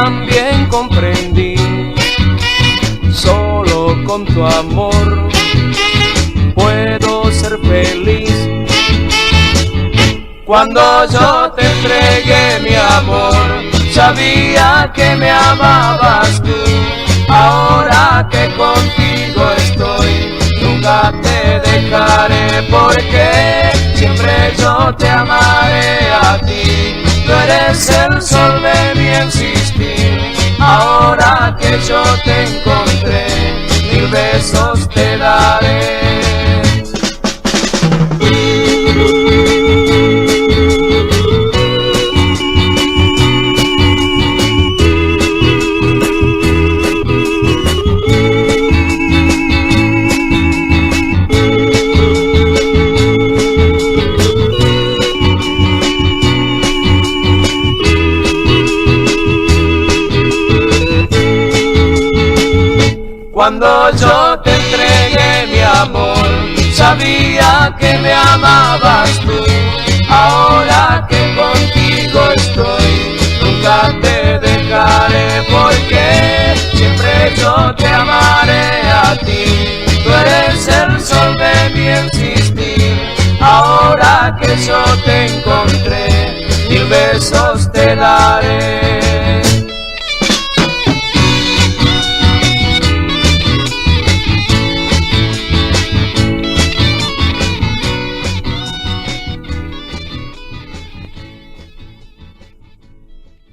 También comprendí, solo con tu amor puedo ser feliz. Cuando yo te entregué mi amor, sabía que me amabas tú. Ahora que contigo estoy, nunca te dejaré porque siempre yo te amaré a ti. Tú eres el sol de mi existir. Ahora que yo te encontré, mil besos te daré. Cuando yo te entregué mi amor, sabía que me amabas tú. Ahora que contigo estoy, nunca te dejaré porque siempre yo te amaré a ti. Tú eres el sol de mi existir. Ahora que yo te encontré, mil besos te daré.